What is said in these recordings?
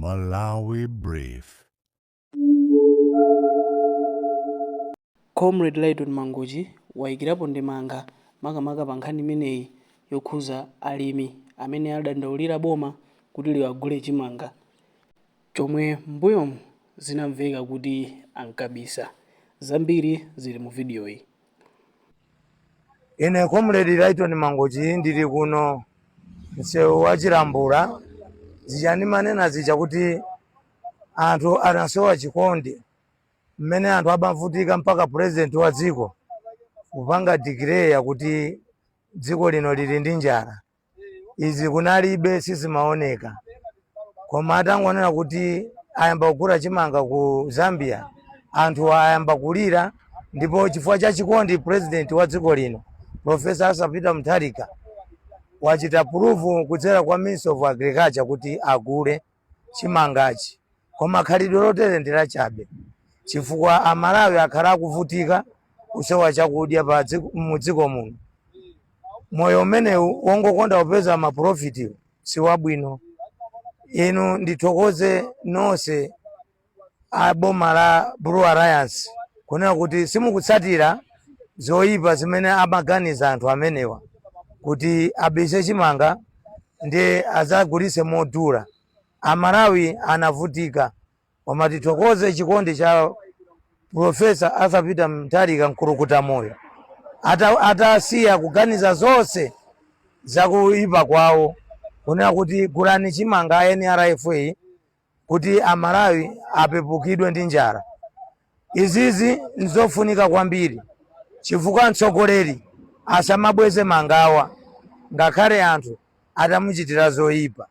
Malawi Brief. Comrade Lyton Mangochi wayikirapo ndemanga makamaka pa nkhani imeneyi yokhuza alimi amene adandaulira boma kuti liwagule chimanga chomwe m'mbuyomu zinamveka kuti ankabisa. Zambiri zili mu vidiyoyi. Ine Comrade Lyton Mangochi ndili kuno msewu wa Chilambula. Zija ndimanena zija kuti anthu anasowa chikondi, mmene anthu amavutika mpaka president wa dziko kupanga declare kuti dziko lino lili ndi njala. Izi kunalibe, sizimaoneka, koma atangonena kuti ayamba kugula chimanga ku Zambia, anthu ayamba kulira. Ndipo chifukwa cha chikondi, president wa dziko lino, Professor Arthur Peter Mutharika, wachita approve kudzera kwa Minister of Agriculture kuti agule chimangachi. Koma khalidwe lotere ndi lachabe, chifukwa Amalawi akhala akuvutika kusowa chakudya mu dziko muno. Moyo umenewu wongokonda kupeza ma profit si wabwino. Inu ndithokoze nonse a boma la Blue Alliance kunena kuti simukutsatira zoyipa zimene amaganiza anthu amenewa kuti abise chimanga ndi azagulise modula. Amalawi anavutika, koma tithokoze chikondi cha Professor Arthur Peter Mutharika, mkulukuta moyo, atasiya kuganiza zonse zakuyipa kwawo kunena kuti gulani chimanga a NRFA kuti Amalawi apepukidwe ndi njala. Izizi nzofunika kwambiri, chifukwa mtsogoleri asamabweze mangawa ngakhale anthu atamuchitira zoyipa.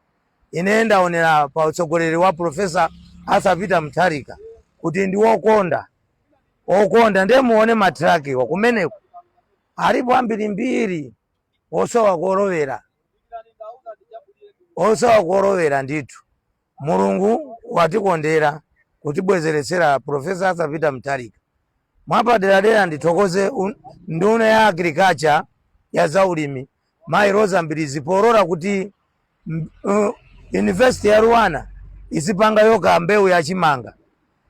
Ine ndaonera pa utsogoleri wa Professor Arthur Peter Mutharika kuti ndi wokonda, wokonda. Ndiye muone matrakiwa kumeneko alipo ambirimbiri osowa kolowera, osowa kolowera ndithu. Mulungu watikondera kutibwezeretsera Professor Arthur Peter Mutharika. Mwapaderadera ndithokoze nduna ya agriculture, ya zaulimi, Mayi Roza Mbilizi, polola kuti University ya LUANAR izipanga yoka mbewu ya chimanga.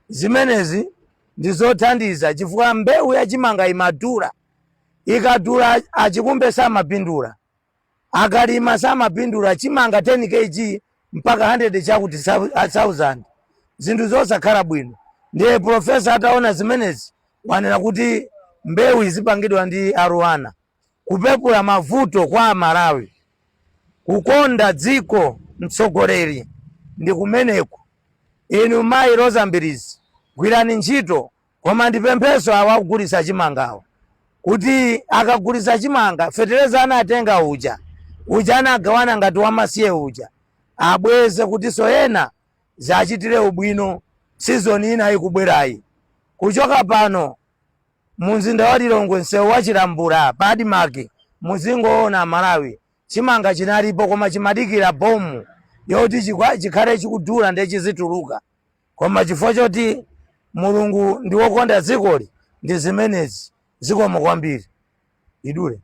Zimenezi ndi zothandiza chifukwa mbewu ya chimanga imadula. Ikadula, achikumbe samapindula, akalima samapindula. Chimanga 10 kg mpaka 100 chakuti 1000, zinthu zosakhala bwino. Ndiye professor ataona zimenezi wanena kuti mbewu izipangidwa ndi a LUANAR, kupepula mavuto kwa Amalawi. Kukonda dziko mtsogoleri ndi kumeneku. Inu Mayi Roza Mbilizi, gwirani ntchito. Koma ndipempheso awa akugulitsa chimangawa kuti akagulitsa chimanga, fetereza anatenga uja, uja anagawana ngati wamasiye uja, abweze kutinso ena zachitire ubwino season ina ikubwerayi. Kuchoka pano mu mzinda wa Lilongwe, msewu wa Chilambula pa ADMARC, muzingoona Amalawi, chimanga chinalipo koma chimadikira bomu yoti chikhale chikudula ndiye chizituluka. Koma chifukwa choti Mulungu ndi wokonda dzikoli, ndi zimenezi. Zikomo kwambiri. Idule.